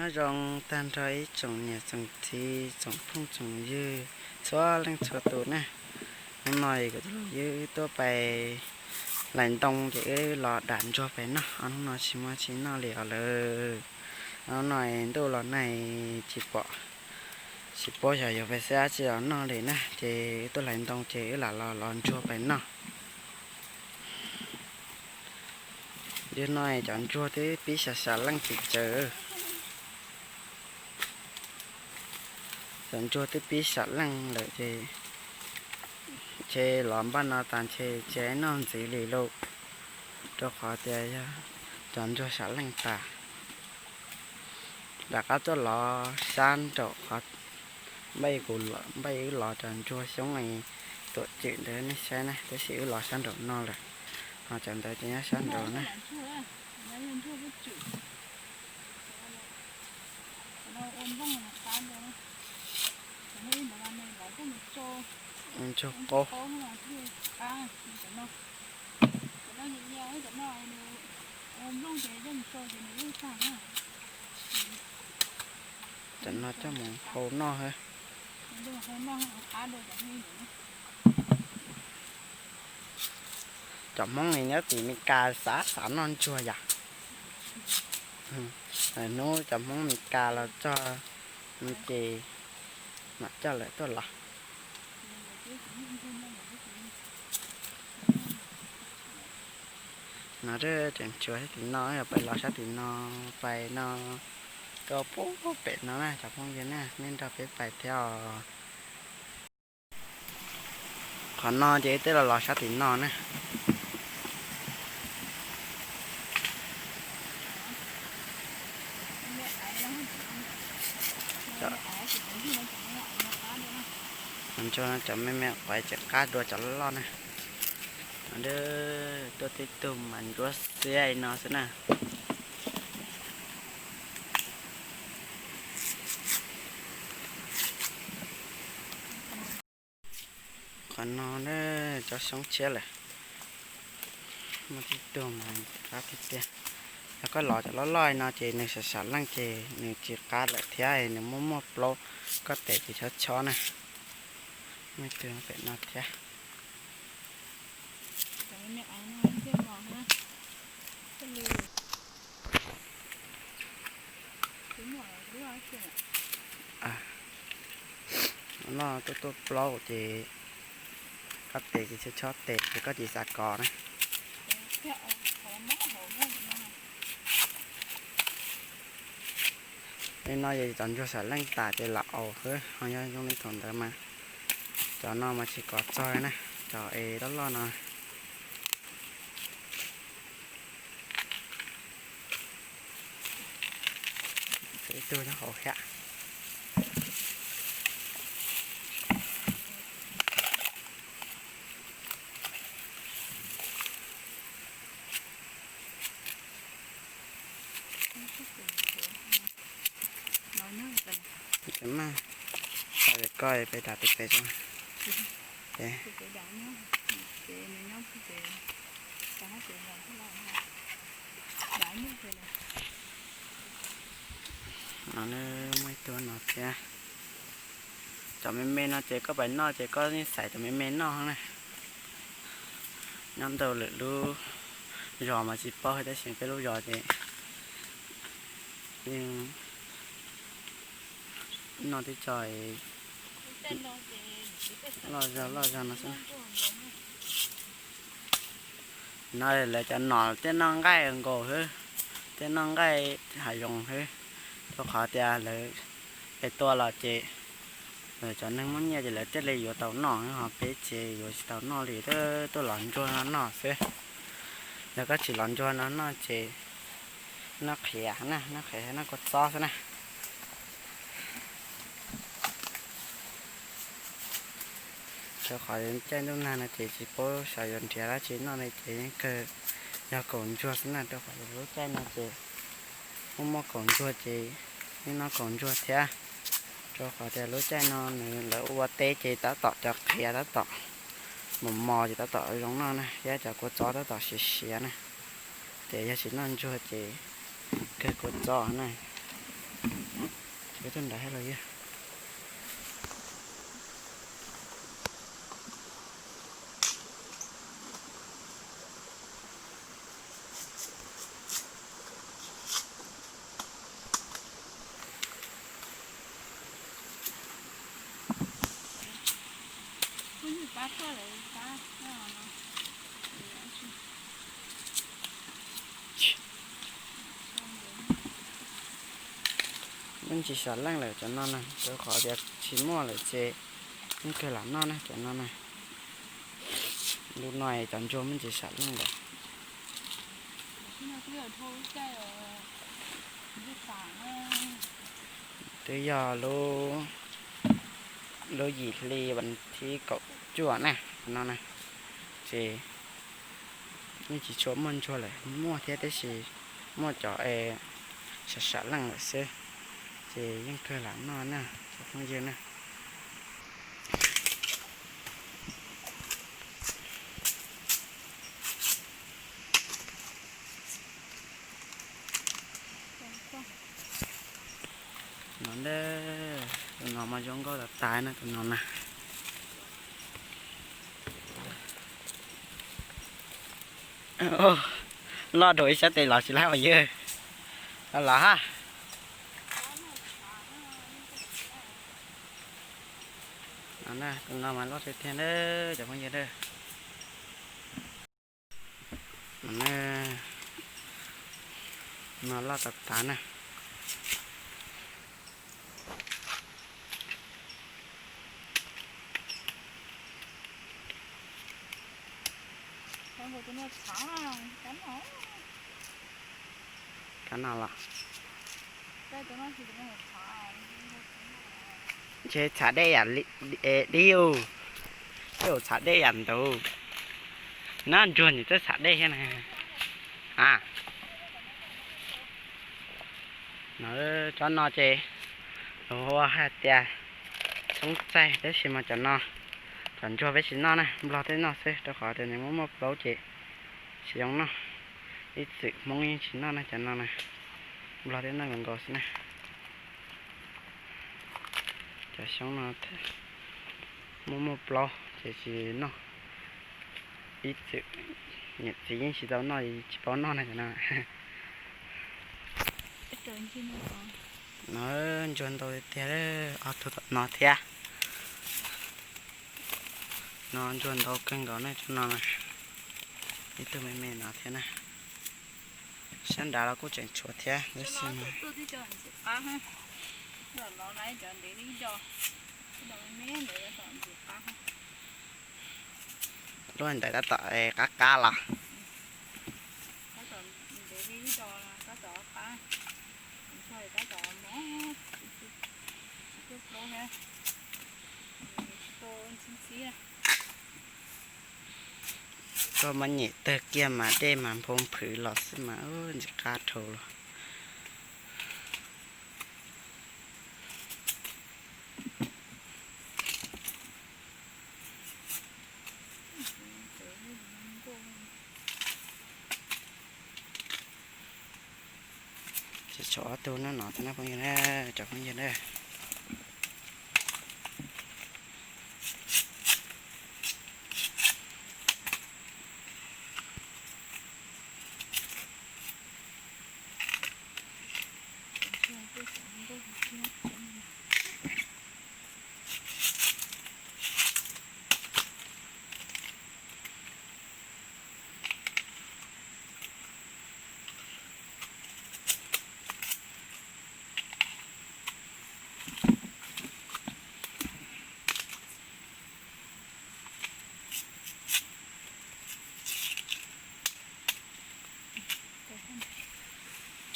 Nyob zoo tag nrho ib tsoom niam tsoom txiv tsoom phooj tsoom ywg txhua leej txhua tus na. Hnub no kuv tus ywg tuaj pais hlais ntoo ces wb los dam ntsuag pais noj. Hnub no tsis muaj tsis noj li os lawm. Hnub no ntuj los nag tsis pom, tsis paub xyov yuav pais xab tsi los noj li na, ces wb tuaj hlais ntoo ces wb lam los los ntsuag pais noj. Yog no cov ntsuag twb pib sam sam leej tsis tsawv. Cov ntsuag twb pib sam leej lawm ces ntshe los npaj no tas ntshe tsis noj ntxiv li lauj, rau qhov tias yog cov ntsuag sam leej tas. Rov qab tuaj lov sab nraum qhov npaj wb lov cov ntsuag xyoob tuam cwm ntawd nej saib na, tab sis wb lov sab nraum no lawm, ho cov ntawd ces nyob sab nraud na. Ntsuag qaub. Cov no coj mus hau noj hab. Cov Hmoob nyob tim Meskas xav xav noj ntsuag yom. Hnub cov Hmoob Meskas los txog ces mam coj lawv tuaj lov. No tseem tshuav sab tim no, yog pais los sab tim no, pais no, tuaj pem no na cov phooj ywg na, nej nrog peb pais thiab os. Qhov no ces wb twb los los sab tim no na. Cov me me quav tseem qab dua cov loj loj na. Tuaj tib tug mas ntsuab xiab li no xwb na. Qhov no na, cov xyoob tshiab lawm. Muaj tib tug mas qab tiag tiag. Yog koj los cov loj loj li no ces nws sam sam leej ces nws tsis qab lawm thiab, nws muaj muaj plaub, koj tes ces chob chob na. Muaj ib tug pem no thiab. Noj tuaj tuaj plaub ces koj tes ces chob chob tes ces koj tsis xav kov na. Li no ces cov ntsuag sam leej tas ces lam aus xwb, ho yog zoo li thaum ntawd mas cov no mas tsis kov txog na, cov es loj loj no. Ib tug nyob hauv thiab. Ces mas, koj pem dam pem pem tso. No muaj ib tug no thiab. Cov me me no ces koj pais noj ces koj yeej xaiv cov me me noj na. Nyob ntau lwm lub zos mas tsis paub, tab sis peb lub zos ces noj tib co loj zog loj zog no xwb. No lawv cov nom thiaj noj nqaij nkaus xwb, thiaj noj nqaij hav zoov xwb, rau qhov tias lawv es tua los ces lawv cov neeg muaj nyiaj ces lawv thiaj li yuav tau noj, ho peb ces yuav tsis tau noj li, tuaj los ntsuag no noj xwb. Yog koj tsis los ntsuag no noj ces noj qhiav na, noj qhiav noj kua txob xwb na. Rau qhov caij ntuj nag no ces tsis paub xyov yuav nrhiav dab tsi noj li ces yeej kawg yog kaum ntsuag xwb na, rau qhov lub caij no ces muaj muaj kaum ntsuag ces yeej noj kaum ntsuag thiab. Rau qhov tias lub caij no nws lawv ua teb ces tab tom cov qhiav tab tom mos mos ces tab tom zoo noj na, thiab cov kua txob tab tom siav siav na. Ces yog tsis noj ntsuag ces kawg kua txob na. Peb tuaj nram hab los yog. Muaj ntsis sam leej lawm cov no na, rau qhov tias tsis muaj lawm ces yeej kawg lam noj na cov no na. Lub no cov ntsuag muaj ntsis sam leej lawm. Twb yog lub, lub yim hli vas thib kaum cuaj na no na, ces yeej tsis tshua muaj ntsuag lawm, muaj thiab tab sis muaj cov es sam sam leej lawm xwb, ces yeej kawg lam noj na cov phooj ywg na. No, tus no mas zoo nkauj tas tas na tus no na. Loj dua ib sab tes los tsis laib os yawg. Los los hab. Tus no mas loj tiag tiag na cov phooj ywg na. No loj tas tas na. Kab no los. Ntshe txhav dej yam dib, tej zaum txhav dej yam ntawd. Nab ntsuag nim txawj txhav dej thiab na. A, tsob no ces luag hu hais tias xoob txaij tab sis mas cov no, cov ntsuag peb tsis noj na, nplog thiaj noj xwb rau qhov tias nws muaj muaj plaub ces tsis zoo noj. Ib txwm Hmoob yeej tsis noj na cov no na, nplog thiaj noj nkaus nkaus xwb na. Cov xyoob no muaj muaj plaub ces tsis noj. Ib txwm niam txiv yeej tsis tau noj, tsis paub noj na cov no. No ntsuag ntau tiag tiag, ob tug tom no thiab. No ntsuag ntau kawg nkaus ne, tsob no na. Ib tug me me no thiab na. Sab nrad los kuj tseem tshuav thiab tab sis mas lub ntawd tab tom qab qab los. Tuaj muab nyem tawg kiag mas dej mas nphoo phwv los xwb mas ntxim qab dhau los. Tsis tshuav ob tug no no thiab na phooj ywg na, cov phooj ywg na.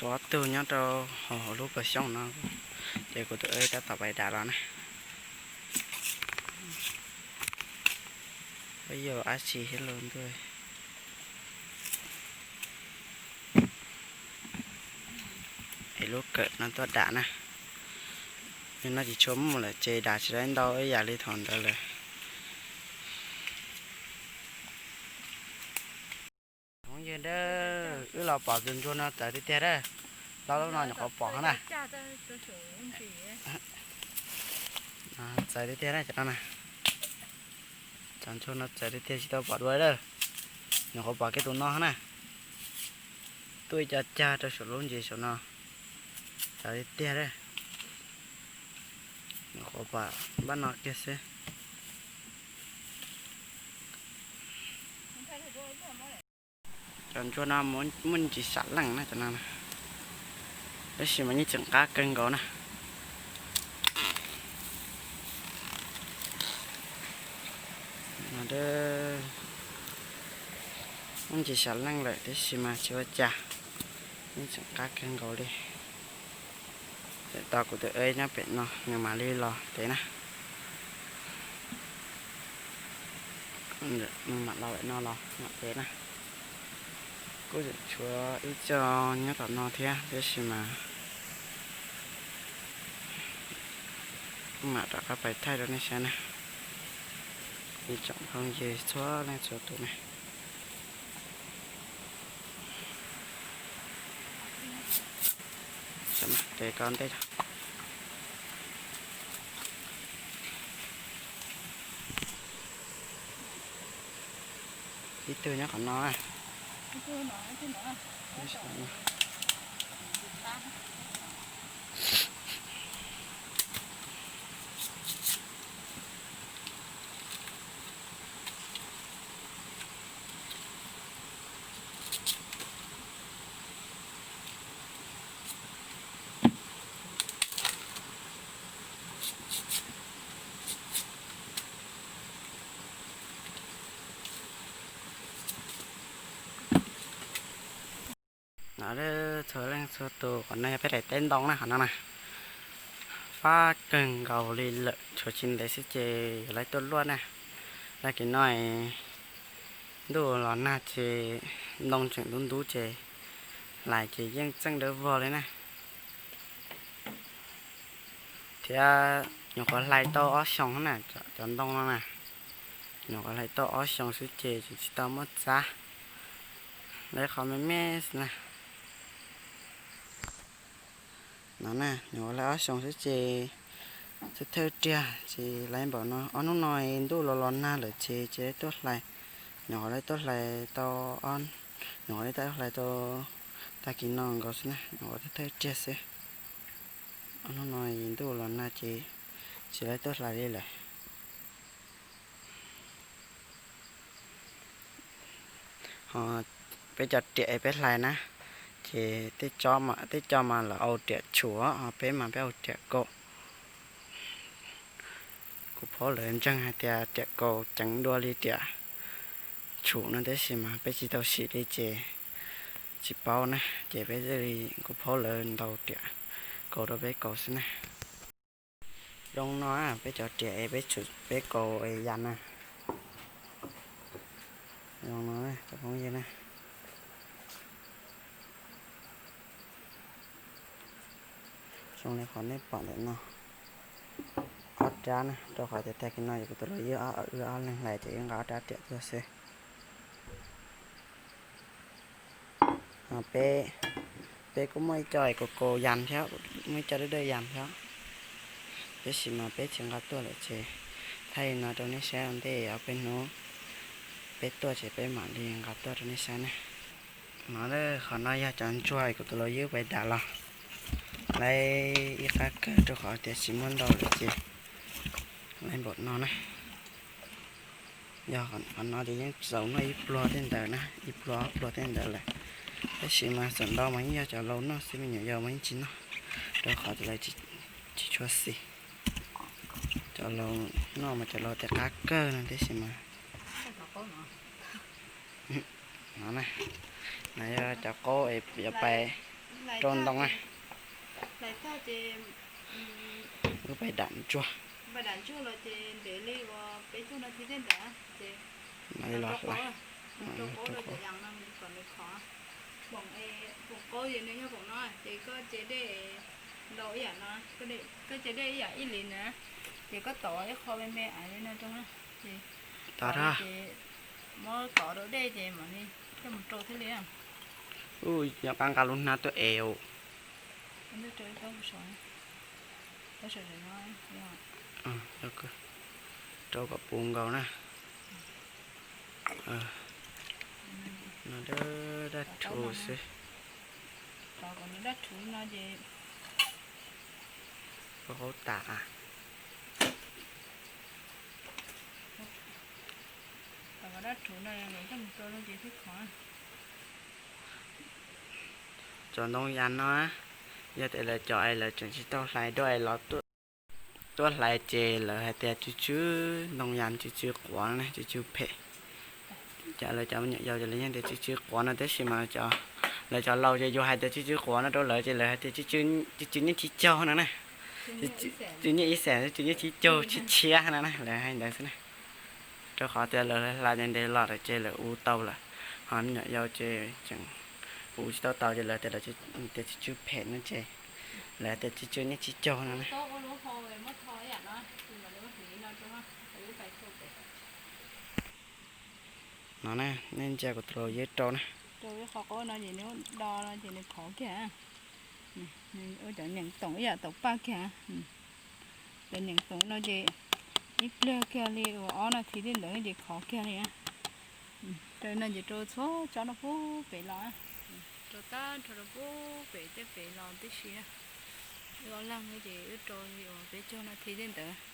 Tshuav ob tug nyob rau hauv lub pas xyoob no, ces kuv tus tab tom pais dam los na. Peb yuav dab tsi thiab los ntuj. Es lub kawm no tuaj dam na. Yog no tsis tshua muaj lawm ces dam tsis tau ntau ib yam li thaum ntawd lawm. Phooj ywg na, wb los pom tus ntsuag no txawv tiag tiag na. Lub no nyuam qhuav pom na. Txawv tiag tiag na cov no na. Cov ntsuag no txawv tiag tiag tsis tau pom dua lawm. Nyuam qhuav pom kiag tus no na. Tuaj ib co cag rau saum lub ntsis saum no. Txawv tiag tiag. Nyuam qhuav pom npaj no kiag xwb. Cov ntsuag no muaj ntsis sam leej na cov no, tab sis mas yeej tseem qab kawg nkaus na. Muaj ntsis sam leej lawm tab sis mas tsis ua cas, yeej tseem qab kawg nkaus li. Txawm tos kuv tus ev nyob pem no nws mam li los tev na. Nws mam los pem no los mam tev na. Kuj tseem tshuav ib co nyob tom no thiab tab sis mas mam rov qab pais thaij rau nej saib na. Ib tsoom phooj ywg txhua leej txhua tus na. Ces ko ntej ib tug nyob qhov no. No txhua leej txhua tus, qhov no yog peb daim teb ntoo na, qhov no na. Fab kawg nkaus li lawm, tshuav tsis ntev xwb ces yuav lawv tuaj luaj na. Tag kis no ntuj los nag ces ntoo tseem ntub ntub ces hlais ces yeej txeej dawb vog li na. Thiab nyuam qhuav hlais tau ob xyoos na, cov ntoo no na, nyuam qhuav hlais tau ob xyoos xwb ces tsis tau muab txav, lawv qhov me me xwb na. No na, nyuam qhuav hlais ob xyoos xwb ces thawj thawj riag ces lawv npaum no, ob hnub no ntuj los los nag lawm ces tsis lawv tuaj hlais, nyuam qhuav lawv tuaj hlais tau, nyuam qhuav lawv tuaj hlais tau tag kis no nkaus xwb na, nyuam qhuav thawj thawj riag xwb. Ob hnub no ntuj los nag ces tsis lawv tuaj hlais li lawm. Ho peb cov riam es peb hlais na, ces tej co mas lawv ua riam tshum, ho peb mas peb ua riam kaus. Kuv paub lawv ntseeg hais tias riam kaus ceev dua li riam tshum no tab sis mas peb tsis tau sim li ces tsis paub na, ces peb thiaj li, kuv paub lawv ntaus riam kaus rau peb kaus xwb na. Zoo no peb cov riam es peb tshum peb kaus es yas na. Zoo no cov phooj ywg na. Zoo li qhov nej pom ntawm no, ob rab na, rau qhov tias tag kis no yog kuv tus laus ywb wb ob leeg hlais ces wb nqa ob rab riam tuaj xwb. Peb, peb kuj muaj ib co kaus kaus yas thiab, muaj ib co dawb dawb yas thiab, tab sis mas peb tsis nqa tuaj lawm ces thaij li no rau nej saib, ua ntej ob peb hnub peb tuaj ces peb mam li nqa tuaj rau nej saib na. No qhov no yog cov ntsuag kuv tus laus ywb pais dam los, lawv ib qab kawg rau qhov tias tsis muaj ntau lawm ces lawv npaum no na. Yog qhov no ces yeej txaus noj ib pluag tej ntawd na, ib pluag ob pluag tej ntawd lawm. Tab sis mas txawm ntau mas yeej yog cov laus noj xwb, me nyuam yaus mas yeej tsis noj, rau qhov tias lawv tsis tshua xis. Cov laus noj mas cov laus tej qab kawg no tab sis mas no na, no yog cov qaub es yuav pais rau ntoo na. Wb pais dam ntsuag. Mam li los hlais. Koj tsev dej ib yam ib li na, ces koj tov ib qho me me aiv li no rau na, ces tov ces muab tov rau dej ces mam li coj mus rau thiaj li. Ua, nyob qab nqa lub hnab tuaj es. Rau kom puv nkaus na. No dab rhuv xwb. Dab rhuv no ces ua qauv tas. Dab rhuv no coj mus rau no ces thiaj khov. Cov ntoo yas no, yog tias lawv cov es lawv tseem tsis tau hlais dua es los tuaj hlais ces lawv hais tias tsw tsw, ntoo yas tsw tsw quav na, tsw tsw phem. Cov lawv cov me nyuam yaus ces lawv yeej tias tsw tsw quav no, tab sis mas lawv cov laus ces yus hais tias tsw tsw quav no rau lawv ces lawv hais tias tsw tsw nyiaj tsis caug no na. Tsw nyiaj ib xees, tsw nyiaj tsis caug, tshiab tshiab no na, lawv hais ntawd xwb na. Rau qhov tias lawv hlais ntev ntev los lawm ces lawv ua tau lawm, ho me nyuam yaus ces tseem ua tsis tau tau ces lawv tias lawv tias tsw tsw phem no ces lawv tias tsw tsw nyiaj tsis caug no na. No na, nej ntsia kuv tus laus yeeb rau na. Rau ib qho qaub no ces nws do no ces nws khov kiag. Ua cov nyeem toom ib yam toom paj kiag. Cov nyeem toom no ces ib pliag kiag li uas ob nas this tej ntawd ces khov kiag li. Rau no ces rau txhua tsob no puag pem los, rau tag nrho rau puag pem tej pem los tib si na. Wb ob leeg ces wb rau li uas peb caug nas this tej ntawd.